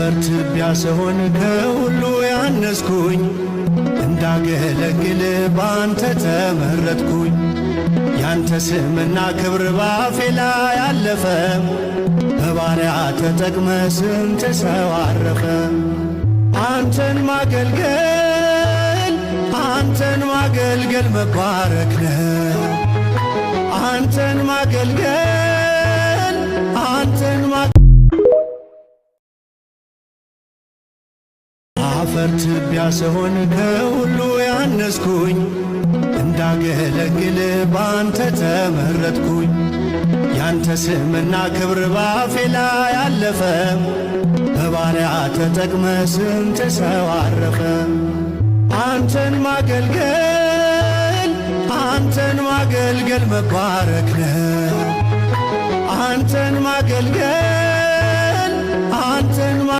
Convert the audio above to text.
አፈር ትቢያ ስሆን ከሁሉ ያነስኩኝ፣ እንዳገለግል ባንተ ተመረጥኩኝ። ያንተ ስምና ክብር ባፌ ላይ አለፈ፣ በባሪያ ተጠቅመ ስንት ሰው አረፈ። አንተን ማገልገል፣ አንተን ማገልገል መባረክ ነው። አንተን ማገልገል፣ አንተን አፈር ትቢያ ስሆን ከሁሉ ያነስኩኝ፣ እንዳገለግል ባንተ ተመረጥኩኝ። ያንተ ስምና ክብር ባፌ ላይ አለፈ፣ በባሪያ ተጠቅመ ስንት ሰው አረፈ። አንተን ማገልገል፣ አንተን ማገልገል መባረክ ነው። አንተን ማገልገል